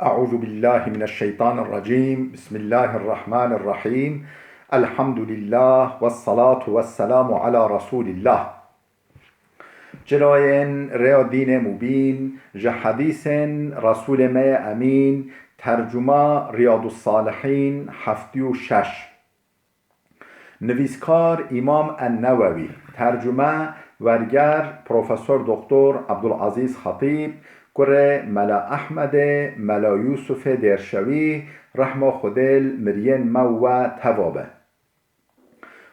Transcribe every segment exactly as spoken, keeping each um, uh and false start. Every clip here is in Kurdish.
أعوذ بالله من الشيطان الرجيم. بسم الله الرحمن الرحيم. الحمد لله والصلاة والسلام على رسول الله. Çirayên rêya dînê mubîn, ji hedîsên Resûlê me yê Emîn, tercuma Riyadus Salihîn heftê û şeş. Nivîskar Îmam En-Newewî, tercume, werger Profesor Doktor Abdulazîz Xetîb, kurê Mela Ehmedê, Mela Yûsufê Dêrşewî, rehma Xwedê li miriyên me û we teva be.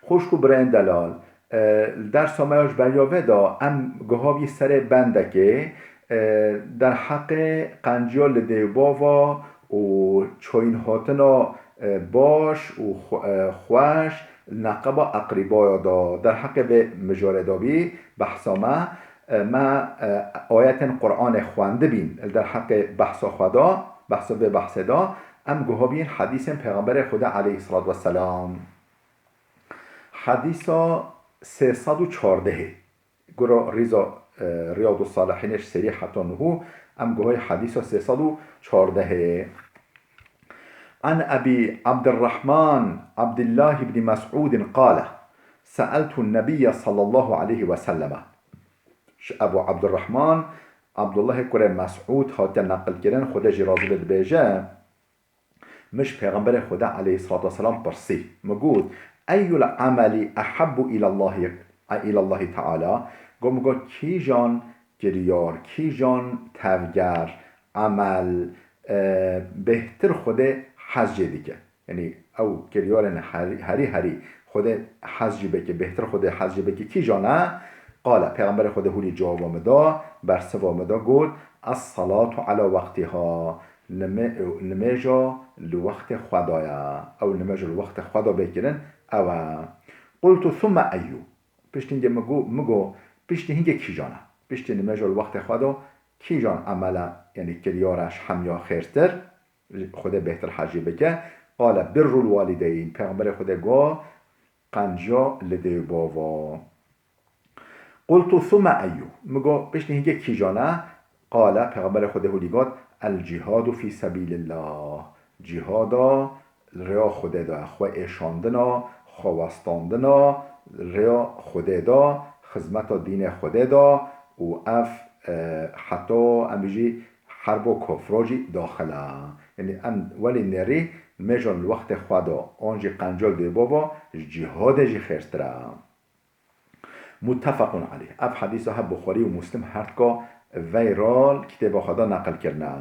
Xwişk û birayên delal, e, li dersa me ya ji beriya vê de em gihavî serê bendekê, e, derheqê qenciya li dê û bava û çayînhatina, e, baş û xwe-, e, xweş li neqeba eqrîbaya de. Derheqê vê mijarê de bî behsa me, e, me, e, ayetên Qur'anê xwendibîn li derheqê behsa xwe de, behsa vê behsê de, em gihavîn hedîsên Pêxemberê Xwedê aleyhisselat vesselam. Hedîsa sê sed û çardehê. Gura rîza, e, Riyadus Salihînê ji serî heta nuhû, em guhayê hedîsa sê sed û çardehê. An Ebî Abdirrahman Abdillah ibn Mes'udin qale, se'eltu Nebiyye sallallahu aleyhi ve selleme. Ji Ebu Abdirrahman Abdullahê kurê Mes'ud hatiye neqilkirin, Xwedê jî razî be, dibêje, Min ji Pêxemberê Xwedê aleyhisselatu vesselam pirsî. Min got, "Eyyul ameli ehebbu ilallahî, ilallahî Teala?" Got, min got, "Kîjan kiryar, kîjan tevger, emel, e, bêhtir Xwedê hez jê dike?" Yanî ew kiryarên herî, herî, herî Xwedê hez jî bike, bêhtir Xwedê hez jî bike, kîjan e? Qale, Pêxemberê Xwedê hûlî cewaba min da, bersiva min da, got, "Es-salatu ala waqtiha." Nime-, nimêja li wextê xwe de ye. Ew nimêja li wextê xwe de bê kirin, ew e. Qultu, "Thumme eyyu?" Piştî hingê min got, min got, "Piştî hingê kîjan e? Piştî nimêja li wextê xwe de kîjan emel e, yanî kiryar e ji hemiya xêrtir, Xwedê bêhtir hez jê bike?" Qale, "Birrul walideyn." Pêxemberê Xwedê got, "Qenciya li dê û bava." Qultu, "Thumme eyyu?" Min got, "Piştî hingê kîjan e?" Qale, Pêxemberê Xwedê hûlî got, "El cihadu fî sebîlillah." Cihada li rêya Xwedê de, xwe êşandina, xwe westandina rêya Xwedê de, xizmeta dînê Xwedê de û ev, e, heta em bijî herbo kofra jî daxil e. Yanî em welê nêrî nimêja li wextê xwe de, an jî qenciya li dê û bava ji cihadê jî xêrtir e. Muttefequn aleyh. Ev hedîsa he Buxarî û Muslim hertika veyra li kitêba xwe de neqil kirine.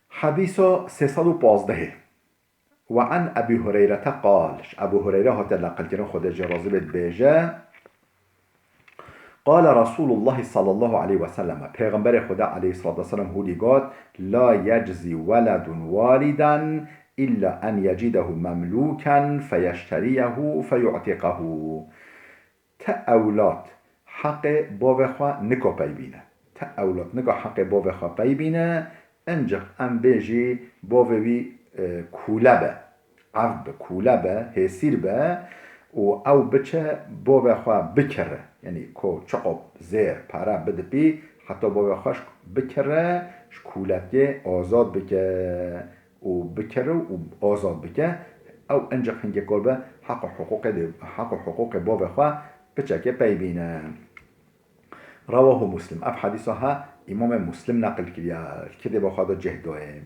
Hedîsa sê sed û pazdehê. Ve an Ebî Hureyrete qal. Ji Ebû Hureyre hate neqil kirin, Xwedê jê razî bê, dibêje, Qale Resûlullahî sallallahu aleyhi ve sellem, Pêxemberê Xwedê aleyhissalatu vesselam hûlî got, "La yeczi weledun waliden illa en yecidehu memlûken feyeşteriyehu feyu'tiqehu." Ti ewlad heqê bavê xwe nika pey bîne. Ti ewlad nika heqê bavê xwe pey bîne, ancaq em bêjî bavê wî, e, kûle be, evd be, kûle be, hêsîr be û ew biçe bavê xwe bikire. Yanî ku çiqop zêr, pere bidipî, heta bavê xwe bikire, ji kûletiyê azad bike û bikire û azad bike. Ew ancaq hingê kor be heq û hiqûqê dê, heq û hiqûqê bavê xwe piçekê pey bîne. Rewahu Muslim. Ev hedîsa ha Îmamê Muslim neqil kiriye, kitêba xwe de cih dayê.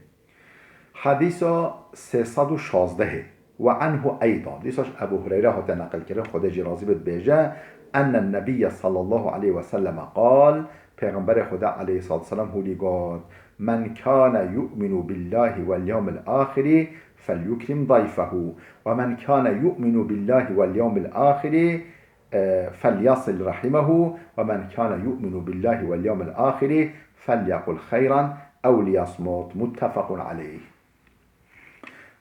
Hedîsa sê sed û şazdehê. Ve anhu eydan. Dîsa ji Ebu Hureyre hate neqil kirin, Xwedê jî razî be, dibêje, Ennen Nebiyye sallallahu aleyhi ve selleme qal, Pêxemberê Xwedê aleyhissalatu vesselam hûlî got, "Men kane yu'minu billahi vel yawmil axiri felyukrim dayfehu, ve men kane yu'minu billahi vel yawmil axiri, e, felyasil rahimehu, ve men kane yu'minu billahi vel yawmil axiri felyekul xeyran ew liyasmut." Muttefequn aleyh.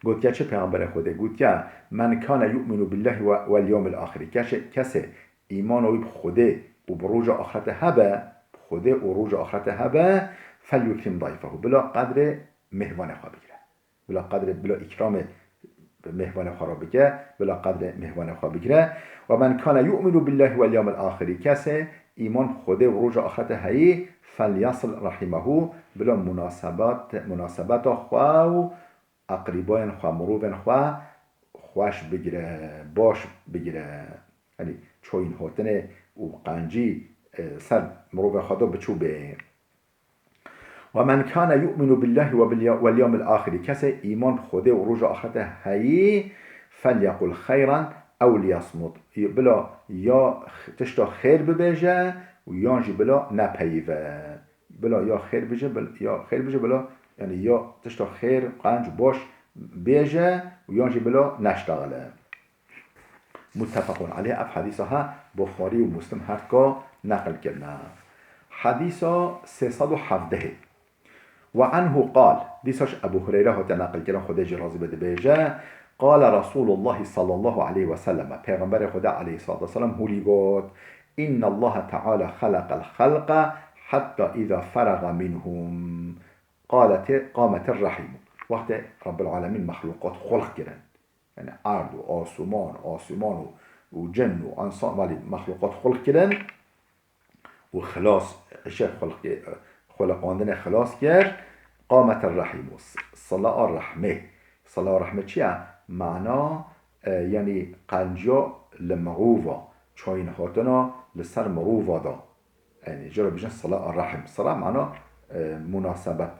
Gotiye çi Pêxemberê Xwedê? Gotiye, "Men kane yu'minu billahi ve, vel yawmil axiri." Kesê, kesê îmana wî bi Xwedê û bi roja axirete hebe, bi Xwedê û roja axirete hebe, "felyukrim dayfehu." Bila qedrê mêhvanê xwe bigire. Bila qedrê, bila îkramê mêhvanê xwe re bike, bila qedrê mêhvanê xwe bigire. "Ve men kane yu'minu billahi vel yawmil axiri." Kesê îman bi Xwedê û roja axirete heyî, "felyasil rahimehu", bila munasebat, munasebeta xwe û eqrîbayên xwe, mirovên xwe xweş bigire, baş bigire. Yanî çoyîn hatinê û qencî, e, ser mirovên xwe de biçû bê. "Ve men kâne yu'minu billahi ve bil ya-, vel yawmil ahiri." Kesê îman bi Xwedê û roja axirete heyî, "felyekul xeyran ew liyasmut." Bila ya x-, tişta xêr bibêje û yan jî bila nepeyive. Bila ya xêr bije, bil-, ya xêr bije, bila, yanî ya tişta xêr, qenc, baş bêje û yan jî bila neştexile. Muttefaqun aleyh, ev hedîsa ha Buxarî û Muslim her ka neqil kirine. Hedîsa sê sed û hevdehê. Ve anhu qal, dîsa ji Ebu Hureyre hate neqil kirin, Xwedê jî razî be, dibêje, Qale Resûlullahî sallallahu aleyhi ve sellem, Pêxemberê Xwedê aleyhissalatu vesselam hûlî got, "İnnallaha Teala halaqal halqa hatta iza feraga minhum, qaleti, qametir rahimu." Wextê Rabbil Alemîn mexluqat xulq kirin, yanî erd û asuman, asuman û, û cin û ensan, malî mexluqat xulq kirin û xilas, îşe xulqê, xuliqandinê xilas kir, qametir rahimu, s-, sila a rehmê. Sila a rehmê çi ye? Mana, e, yanî qenciya li mirova, çayîn hatina li ser mirova da. Yanî, jê re bêjin sila a rehim. Sila mana, e, munasebet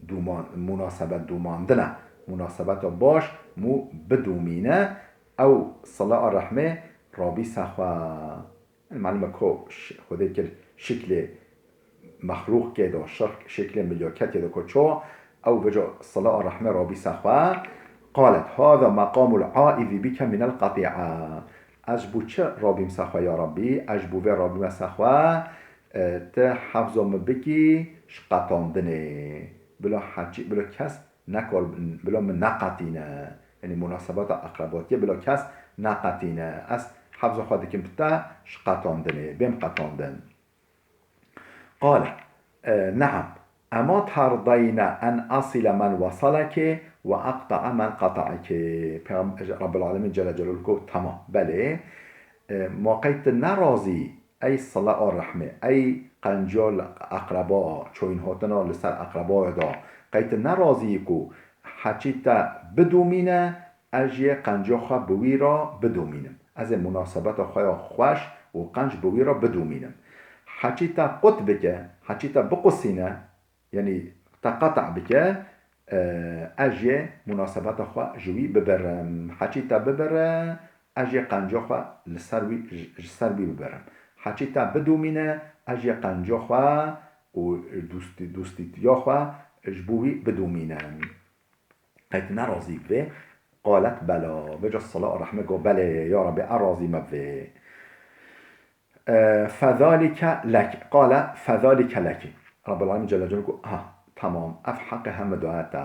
dûman-, munasebet dûmandin e. Munasebeta baş mû bidûmîne, ew sila a rehmê rabîse xwe. Yanî, malûm e ku ş-, Xwedê kir şiklê mexlûqkê de, şirk, şiklê milyaketê de ku ço, ew vêca sila a rehmê rabîse xwe. Qalet, "Hâza meqamul aizi bike minel qetî'a." Ez ji bo çi rabîm se xwe ya Rabbî? Ez ji bo vê rabîme se xwe, e, ti hefza min bikî ji qetandinê. Bila heçî, bila kes nekar, bila min neqetîne. Yanî munasebeta eqrebatiyê bila kes neqetîne. Ez hefza xwe dikim bi te ji qetandinê. Bêm qetandin. Qale, e, neam. Ema tardayne en asile men wasaleke ve aqta'a men qata'eke. Peyxam-, Rabbil Alemîn Celle Celaluhu got, tamam, belê. E, ma qey tu nerazî, ey sila a rehmê, ey qenciya li eqreba, çoyîn hatina li ser eqrebaya da, qey tu nerazî ku heçî te bidûmîne, ez jê qenciya xwe bi wî re bidûmînim. Ez ê munasebeta xwe ya xweş û qenc bi wî re bidûmînim. Heçî te qut bike, heçî te biqusîne, yanî te qeta bike, e, ez jê munasebeta xwe ji wî bibirim. Heçî te bibire, ez jê qenciya xwe li ser wî, ji, ji ser wî bibirim. Heçî te bidûmîne, ez jê qenciya xwe û dostî-, dostîtiya xwe ji bo wî bidûmînim. Qey tu nerazî bivê, qalet bela. Vêca sila a rehmê got, belê, ya Rabbî, ez razî me bivê. E, fezalike lek. Qale, fezalike leki. Rabbil Alemîn Celle Celaluhu got, ha, tamam, ev heqê hemidoya te.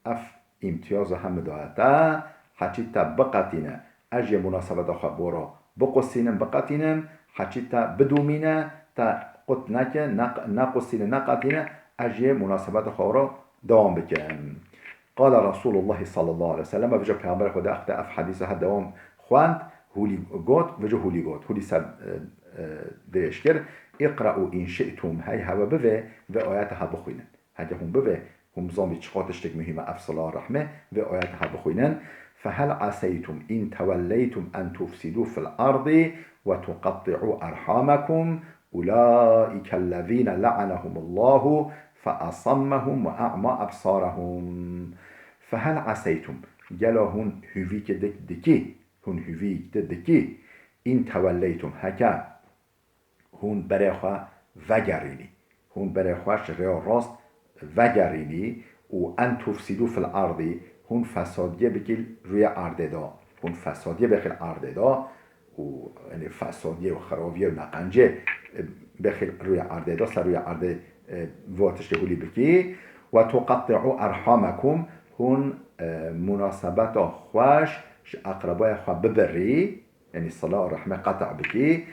Ev îmtiyaza hemidoya te. Heçî te biqetîne, ez jê munasebeta xwe bo re biqusînim, biqetînim. Heçî te bidûmîne, te qut neke, neq-, nequsîne, neqetîne, ez jê munasebeta xwe re dewam bikim. Qala Resulullah sallallahu aleyhi ve sellem, vêca Peyxemberê Xwedê wextê ev hedîsa ha dewam xwend, hûlî got, vêca hûlî got, hûlî ser, e, e, dirêj kir. "İqra'u in şi'tum", hey heve bivê, vê ayeta ha bixwînin. Heke hûn bivê, hûn bizanbî çiqa tiştek muhîm e ev sila rehmê, vê ayeta ha bixwînin. "Fehel aseytum in tewelleytum en tufsidu fil ardi ve tuqatti'u erhamakum." Ulaîkellezîne le'enehumullahu fe asammehum ve a'ma ebsarehum. Fehel aseytum, gelo hûn hûvîkê dik dikî, hûn hûvîk di dikî, in tewelleytum, heke hûn berê xwe vegerînî, hûn berê xwe ji rêya rast vegerînî û en tufsîdû fil ardî, hûn fesadiyê bikî rûyê erdê de, hûn fesadiyê bixî erdê de û, yanî, fesadiyê û xirabiyê û neqencê, e, bixî rûyê erdê de, ser rûyê erdê, e, va tiştê hûlî bikî. Ve tuqatti'û erhamekum, hûn, e, munasebeta xweş ji eqrebaya xwe bibirî, yanî sila û rehmê qeta bikî.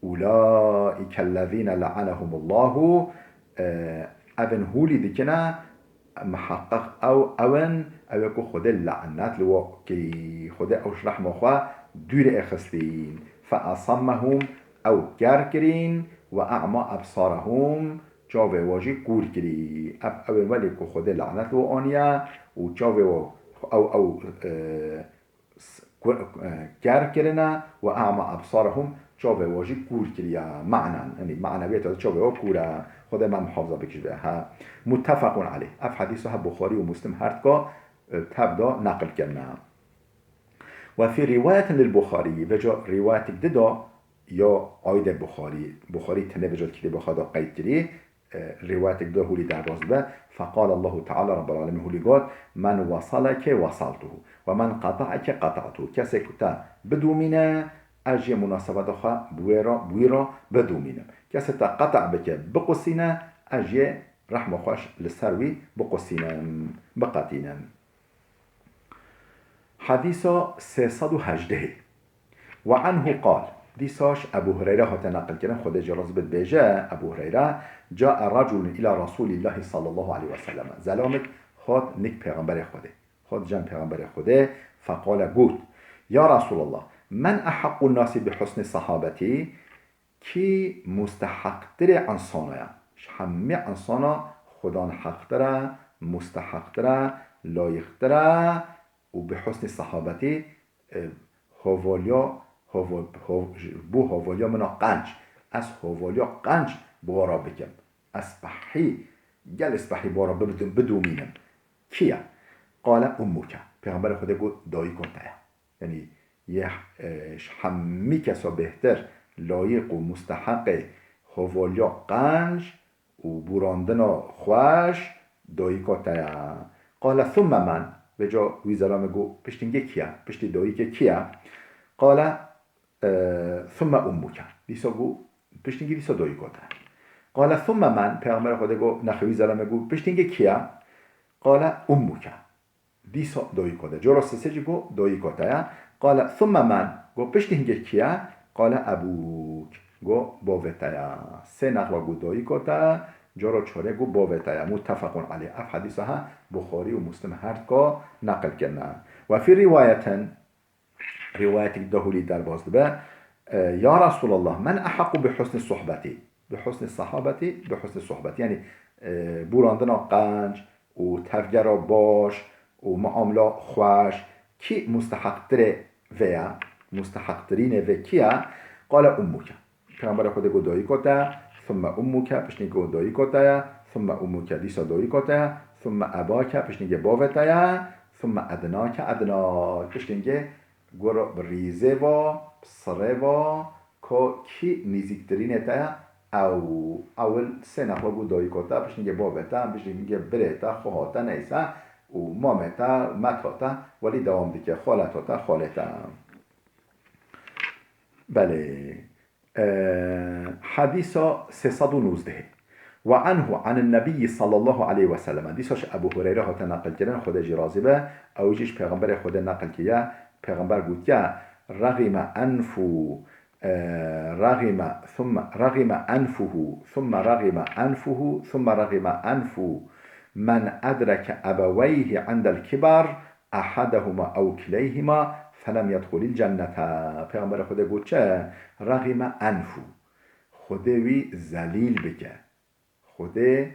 Ulaîkellezîne le'enehumullahu, e, ev in hûlî dikine, miheqeq ew, ew in, ew ê ku Xwedê le'net li wan kirî, Xwedê ew ji rehma xwe dûrê xistîn. Fe asammehum, ew ker kirîn, وأعمى أبصارهم, çavê wa jî kûr kirî. Ev, ew ê welê ku Xwedê lanet wan aniye û çavê wa, ew, ew, e, s-, ku-, e, ker kirine, وأعمى أبصارهم, çavê wa jî kûr kiriye. Manen, yanî manewiyeta çavê wa kûr e. Xwedê me muhafaza bikişbe. Ha. متفق عليه. Ev hedîsa he Buxarî û Muslim her dika, e, tev de neqil kirine. وفي رواية للبخاري, vêca rîwayetek di de ya aîdê Buxarî, Buxarî tenê vêca kitêba xwe de qeyd kirî, e, rîwayetek di de hûlî derbas dibe. فقال الله تعالى, Rabbul Alemîn hûlî got, من وصلك وصلته، ومن قطعك قطعته. Kesê ku te bidomîne, ez jê munasebeta xwe bi wê re, bi wî re bidomînim. Kesê te qeta bike, biqusîne, ez jê rehma xwe li ser wî biqusînim, biqetînim. Hedîsa sê sed û hejdeh. وعنه قال, dîsa ji Ebû Hureyre hate neqilkirin, Xwedê jê razî bit, dibêje Ebû Hureyre, جاء رجل إلى رسول الله صلى الله عليه وسلم. Zelamek hat nik Pêxemberê Xwedê. Hat cem Pêxemberê Xwedê, فقال, got, يا رسول الله، من أحق الناس بحسن صحابتي؟ Kî musteheqtirê insana ye? Ji hemî insana xudan heqtir e, musteheqtir e, layiqtir e û bi husnî sehabetî, e, hovaliya, hova-, ho-, ji-, bû hovaliya min a qenc. Ez hovaliya qenc bi we re bikim. Ez spehî, gelê spehî bi we re bidim, bidomînim. Kî ye? Qale ummuke. Pêxemberê Xwedê got, dayika te ye. Yanî yê, e, ji hemî kesa bêhtir, layiq û musteheqê hovaliya qenc û bûrandina xweş dayika te ye. Qale thumme men? Vêca wî zelamê got, piştî hingê kî ye? Piştî dayikê kî ye? Qale, e, thumme ummuke. Dîsa got, piştî hingê dîsa dayika te ye. Qale thumme men? Pêxemberê Xwedê got, nexê wî zelamê got, piştî hingê kî ye? Qale ummuke. Dîsa dayika te. Cara sêsê jî got, dayika te ye. Qale thumme men? Got, piştî hingê kî ye? Qale ebûk. Got, bavê te ye. Sê nexla got, dayika te ye. Cara çarê got, bavê te ye. Muttefequn aleyh. Ev hedîsa he Buxarî û Muslim her dika neqil kirine. Ve fî rîwayetin, rîwayetek dahûlî derbas dibe. E, ya Resulallah, men ehaqqu bi husni sohbetî? Bi husni sahabetî, bi husni sohbetî. Yanî, e, bûrandina qenc û tevgera baş û muamela xweş, kî musteheqtirê vê ye? Musteheqtirînê vê kî ye? Qale ummuke. Pêxemberê Xwedê got, dayika te, thumme ummuke, piştî got, dayika te ye, thumme ummuke, dîsa dayika te ye, thumme ebake, piştî bavê te ye, thumme ednake, ednak, piştî gora bi rîzê ve, bi sirê ve, ka kî nîzîktirînê te ye, ew, ewil sê nexla got, dayika te, piştî bavê te, piştî birê te, xweha te, neyse, û mamê te, meta te, welî dewam dike, xaleta te, xalê te. Belê. E, hedîsa sê sed û nozdeh. Ve anhu anin nebiyyi sallallahu aleyhi ve sellem. Dîsa ji Ebu Hureyre hate neqil kirin, Xwedê jî razî be, ew jî ji Pêxemberê Xwedê neqil kiriye, Pêxember gotiye, rexîme enfu, e, rexîme, thumme, rexîme enfuhu, thumme rexîme enfuhu, thumme rexîme enfu men edreke ebeweyhi indel kibar, ahadehuma ew kileyhima felem yedxulîl cennete. Pêxemberê Xwedê got çi? Rexîme enfu. Xwedê wî zelîl bike. Xwedê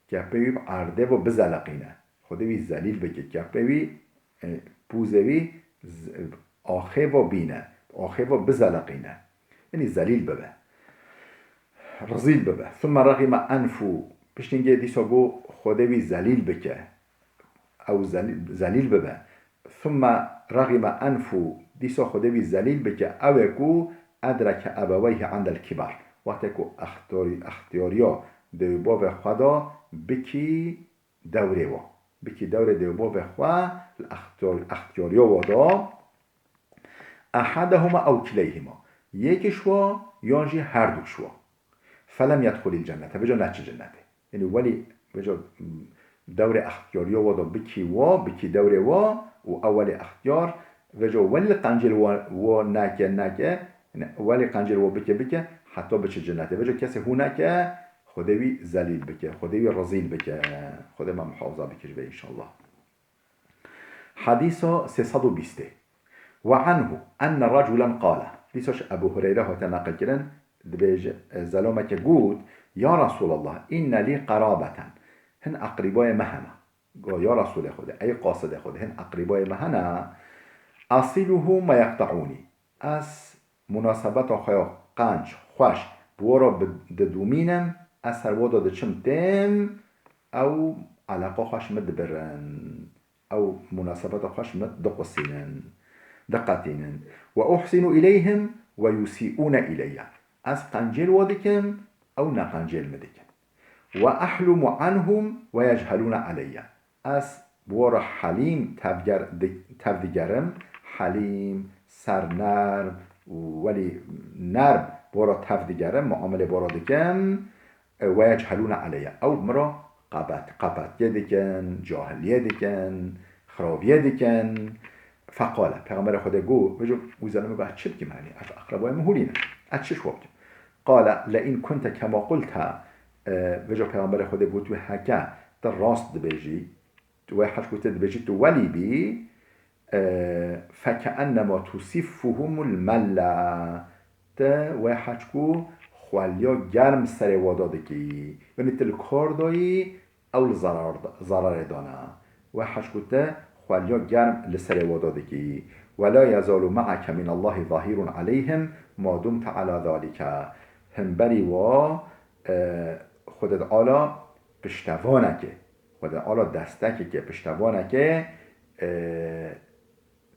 kepê wî bi erdê ve bizeleqîne. Xwedê wî zelîl bike. Kepê wî, e, pûzê wî z-, axê ve bîne. Axê ve bizeleqîne. Yanî zelîl bibe. Rizîl bibe. Thumme rexîme enfu. Piştî hingê dîsa got Xwedê wî zelîl bike. Ew zelî-, zelîl bibe. Thumme rexîme enfu. Dîsa Xwedê wî zelîl bike. Ew ê ku edreke ebeweyhi indel kibar. Wextê ku extiyarî-, extiyariya dê û bavê xwe da bikî dewrê wa. Bikî dewrê dê û bavê xwe li extiyar-, extiyariya wa da. Ehadehuma ew kileyhima. Yek ji wa yan jî her du ji wa. Felem yedxulîl cennete. Vêca neçi cennetê. Yanî welî vêca, m, dewrê extiyariya wa da bikî wa, bikî dewrê wa û ew welî extiyar, vêca welî li qencêl wa, wa neke, neke, yanî welî qencêl wa bike, bike, heta biçe cennetê. Vêca kesê hû neke, Xwedê wî zelîl bike, Xwedê wî rezîl bike. Xwedê me muhafaza bike ji vê înşallah. Hedîsa sê sed û bîstê. Ve anhu enne reculen qale. Dîsa ji Ebu Hureyre hate neqil kirin, dibêje, e, zelomeke got, "Ya Resulallah, inne lî qerabeten." Hin eqrîbayê me hene. Go, "Ya Resulê Xwedê, ey qasidê Xwedê, hin eqrîbayê me hene. Asiluhum ve yeqte'ûnî." Ez munasebeta xwe ya qenc, xweş, bi we re bi-, didûmînim, ez ser we de diçim têm, ew eleqa xwe ji min dibirin. Ew munasebeta xwe ji min diqusînin, diqetînin. "Ve uhsinu ileyhim ve yusîûne ileyye." Ez qencê li we dikim, ew neqencê li min dikin. "Ve ehlumu anhum ve yechelûne aleyye." Ez bi we re helîm tevger-, di-, tevdigerim, helîm, sernerm û welî nerm bi we re tevdigerim, muamelê bi we re dikim. E, "ve yechelûne aleyye." Ew bi min re qebet-, qebetiyê dikin, cahiliyê dikin, xiraviyê dikin. Feqale, Pêxemberê Xwedê got, vêco wî zelomê got, "Ez çi bikim, henî? Ez eqrebayê min hûlî ne. Ez çi ji we bikim?" Qale, "Le in kunte kema qulte." E, vêco Pêxemberê Xwedê got, "Wê heke tu rast dibêjî, tu wê heş got tu dibêjî, tu welî bî, e, fekeenema tusiffuhumul melle." Te wê heçku xweliya germ serê wada dikî. Yanî tu li kar dayî, ew li zerar, zerarê dane. Wê heçku te xweliya germ li serê wada dikî. "Ve la yezalu me'eke minallahi zahirun aleyhim ma dumte ala zalike." Himberî wa, e, Xwedê Teala piştevanekê, Xwedê Teala destekekê, piştevanekê, e,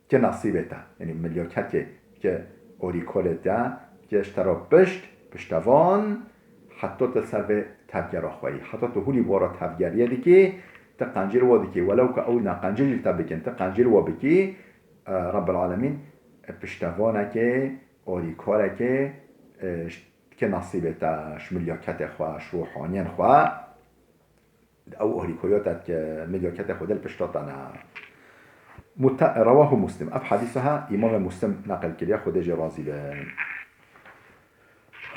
ke nasîbê te, yanî milyaketê ke orîkolê te, ke ji te re pişt, piştevan, heta tu ser vê tevgera xwe yî. Heta tu hûlî bi we re tevgeriyê dikî, tu qencî li we dikî. Welew ku ew neqencî jî li te bikin, tu qencî li we bikî, e, Rebbil Alemîn, e, piştevanekê, orîkarekê, e, ke nasîbê te, ji milyaketê xwe, ji ruhaniyên xwe. Ew orîkoya te dike, milyaketê Xwedê li pişta te ne. Mute-, rewahu Muslim. Ev hedîsa ha Îmamê Muslim neqil kiriye, Xwedê jê razî be.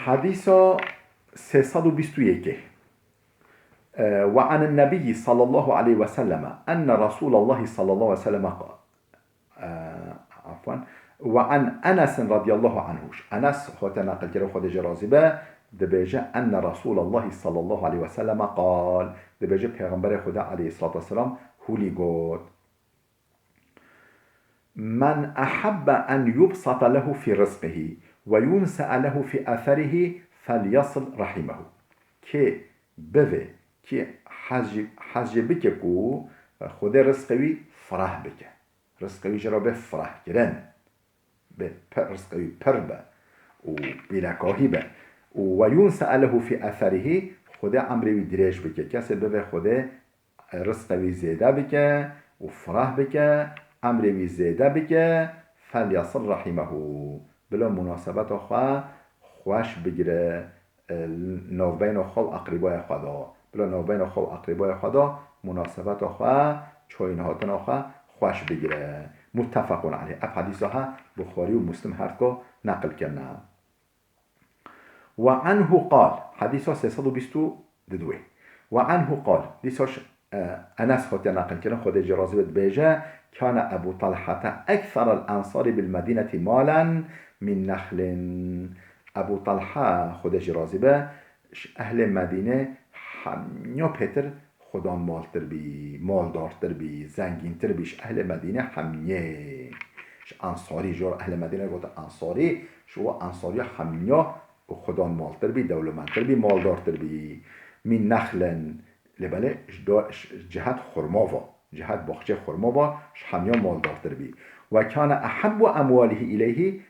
Hedîsa sê sed û bîst û yekê. E, "Ve anin Nebiyyi sallallahu aleyhi ve selleme enne Resulallahi sallallahu aleyhi ve selleme qal." E, afwan. "Ve an Enesin radiyallahu anhu." Enes hate neqil kire, Xwedê jê razî be, dibêje, "Enne Resulallahi sallallahu aleyhi ve selleme qal." Dibêje, Pêxemberê Xwedê aleyhissalatu vesselam hûlî got, "Men ahabbe en yubsata lehu fi rizqihi ve yunse'a lehu fi atherihi felyasil rahimehu." Kê bivê, kê hez jê, hez jê bike ku Xwedê rizqê wî fireh bike. Rizqê wî jê re bê firehkirin. Bê pir, rizqê wî pir be û bîlekahî be. Û "ve yunse'a lehu fi atherihi", Xwedê emrê wî dirêj bike. Kesê bivê Xwedê rizqê wî zêde bike û fireh bike, emrê wî zêde bike, "felyasil rahimehu." Bila munasebeta xwe xweş bigire, e, navbeyna xwe û eqrîbaya xwe de. Bila navbeyna xwe û eqrîbaya xwe de munasebeta xwe, çayin hatina xwe xweş bigire. Muttefaqun aleyh. Ev hedîsa ha Buxarî û Muslim her du neqil kirine. "Ve anhu qal." Hedîsa sê sed û bîst û du. "Ve anhu qal." Dîsa ş-, e, Enes hatiye neqil kirin, Xwedê jê razî be, dibêje, "Kane Ebu Talhate ekserel ensari bil medînetî malen min nexlin." Ebu Talha, Xwedê jê razî be, ji ehlê Medînê hemiya pêtir xudanmaltir bî, maldartir bî, zengîntir bî. Ji ehlê Medînê hemiyê. Ji Ensarî, jor ehlê Medînê gote Ensarî, ji we Ensariya hemiya xudanmaltir bî, dewlementtir bî, maldartir bî. Min nexlin, lê belê ji do-, ji cihet xurma ve, cihet baxçê xurma ve ji hemiya maldartir bî. "Ve kane ehabbu emwalihi ileyhi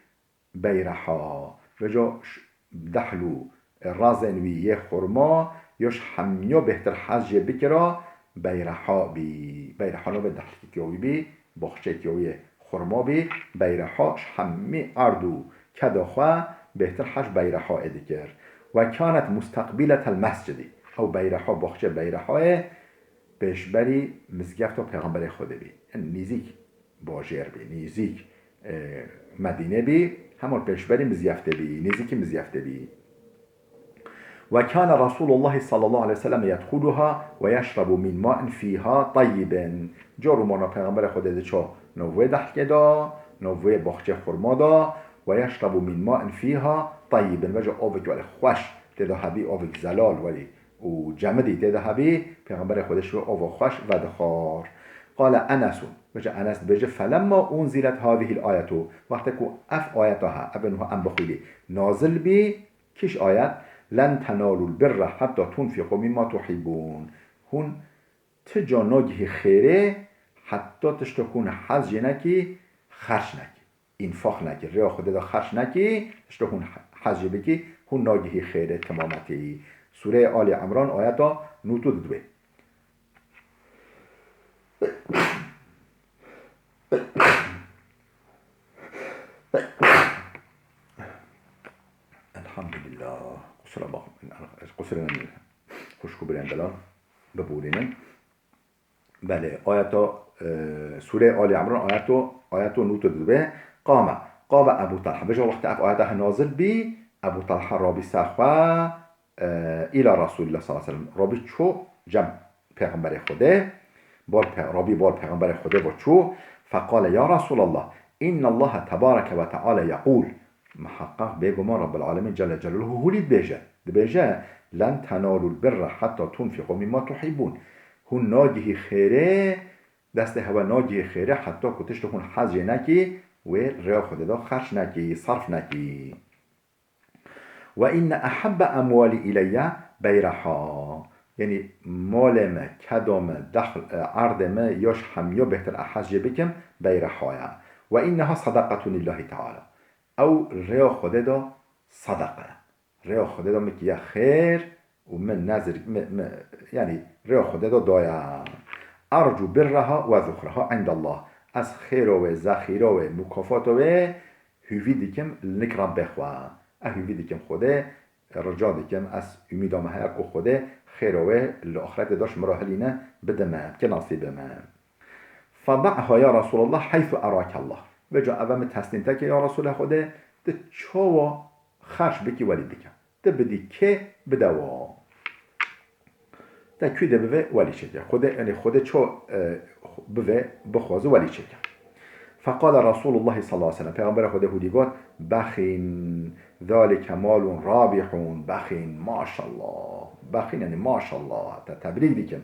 beyreha." Vêca ş-, dehl û razên wî yê xurma, yo ji hemiya bêhtir hez jê bikira, beyreha bî. Beyreha navê dehlkî wî bî, baxçekî wî yê xurma bî. Beyreha ji hemî erd û keda xwe bêhtir hez Beyreha ê dikir. "Ve kanet musteqbîletel mescidî." Ew Beyreha, baxçe Beyrehayê pêşberî mizgefta Pêxemberê Xwedê bî. Yanî nîzîk bajêr bî, nîzîk, e, Medînê bî, hema pêşberî mizgeftê bî, nêzîkî mizgeftê bî. "Ve kâne Resûlullahî sallallahu aleyhi ve sellem yedxuluha ve yeşrebu min ma'in fîha tayyibin." Car û mana Pêxemberê Xwedê diço nav wê dehlkê de, nav wê baxçê xurma de, "ve yeşrebu min ma'in fîha tayyibin, veca avik welê xweş tê de hebî, avik zelal welê û cemidî tê de hebî, Pêxemberê Xwedê ji wê ava xweş vedixwar. Qale Enesun, veca Enes dibêje, felemma unzilet hazihil ayetu, wextê ku ev ayeta he, ev ên wiha em bixwînî, nazil bî, kîş ayet, len tenalul birra hetta tunfiqu mimma tuhibbun. Hûn ti ca nagihî xêrê heta tiştek hûn hez jê nekî, xerç nekî. Înfaq nekî, rêya Xwedê de xerç nekî, tiştek hûn hez jê bikî, hûn nagihî xêrê timametê yî. Sûreyê Alî Imran ayeta nût û didwê. Elhamdülillah. Kusura bakmayın. Kusura bakmayın. Xwişk û birên delal. Bibûrînin. Belê, ayeta, e, Sûreyê Alî Imran ayeto, ayeto nût û didwê. Qame, qame Ebu Talha. Veca wextê ev ayeta he nazil bî, Ebu Talha rabî ser xwe, e, îla Resulillah sallallahu aleyhi ve sellem. Rabî çû cem Pêxemberê Xwedê, bal pe-, rabî bal Pêxemberê Xwedê ve çû, feqale, ya Resulallah, innallaha tebareke ve teala yeqûl, Miheqeq bêguman Rabbil Alemîn Celle Celaluhu hûlî dibêje. Dibêje, len tenalul birra hetta tunfiqu mimma tuhibbun. Hûn nagihî xêrê, destê hewe nagihî xêrê heta ku tiştê hûn hez jê nekî, wê rêya Xwedê de xerç nekî, sarf nekî. Ve inne ehabbe emwalî ileyye beyreha. Yanî malê me, kedo me, dehl, e, erdê me, ya ji hemiya bêhtir ez hez jê bikim, beyreha ye. Ve inneha sadaqatun lillahi teala. Ew rêya Xwedê de sadaqa ye. Rêya Xwedê de min kiriye xêr û min nezir, min, min, yanî rêya Xwedê de daye. Ercu birreha ve zuhreha indallah. Ez xêra wê, zexîra wê, mukafata wê hûvî dikim li nik Rebbê xwe. Ez hûvî dikim Xwedê, rica dikim, ez umîda me heye ku Xwedê xêra wê li axretê de ji min re hilîne bide me, bike nasîbê me. Feda'ha ya Resulallah heythu erakallah. Veca eve min teslîm te ke ya Resulê Xwedê, tu çawa xerç bikî welî bike. Tu bidî kê bide wa. Te kû de bive welî çêke. Xwedê, yanî Xwedê ço, e, bive bixwaze welî çêke. Feqale Resulullah sallallahu aleyhi ve sellem. Pêxemberê Xwedê hûdî got, bexîn, zalike malun rabihun, bexîn, maşallah. Bexîn, yanî maşallah, te tebrîk dikim.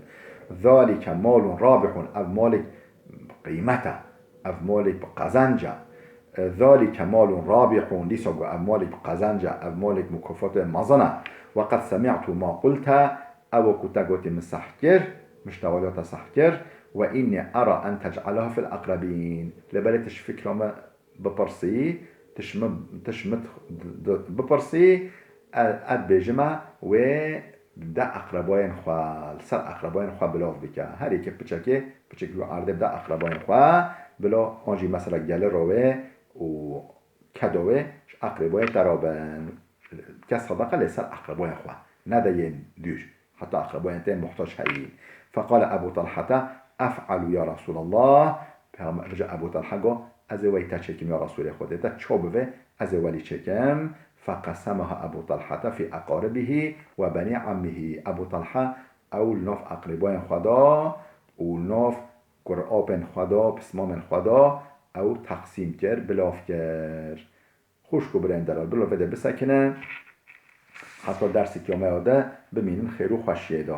Zalike malun rabihun, ev malek qîmet e. Ev malek bi qezenc e. E, zalike malun rabihun, dîsa got ev malek bi qezenc e, ev malek mukafat e mezin e. Ve qed semi'tu ma qulte, ew ku te gotî min seh kir, min ji te waliya te seh kir. Ve inni era en tec'alaha fil aqrebîn. Lê belê tu ji fikra me bipirsî, tu ji min, tu ji min bipirsî, e, ez dibêjime wê de eqrebayên xwe, li ser eqrebayên xwe bilav bike. Her yekê piçekê, piçekî wî erdê bide eqrebayên xwe, bila an jî mesela gelê re wê û kedo wê ji eqrebayê te re bin. Kes sadaqa lê ser eqrebayên xwe. Nede yên dûr. Heta eqrebayên te muhtac heyî. Feqale Ebu Talhete, ef'alu ya Resulallah. Peyxember, Ebu Talha got, ez ê wey te çêkim ya Resulê Xwedê. Te ço bive, ez ê welî çêkim. Feqesemaha Ebu Talhete fî eqaribihî ve benî emmihî. Ebu Talha ew li nav eqrîbayên xwe da û li nav kurapên xwe da, pismamên xwe da, ew teqsîm kir, bilav kir. Xwişk û birên delal, bila vê de bisekine, heta dersê kiyameya de bimînin xêr û xweşiyê de.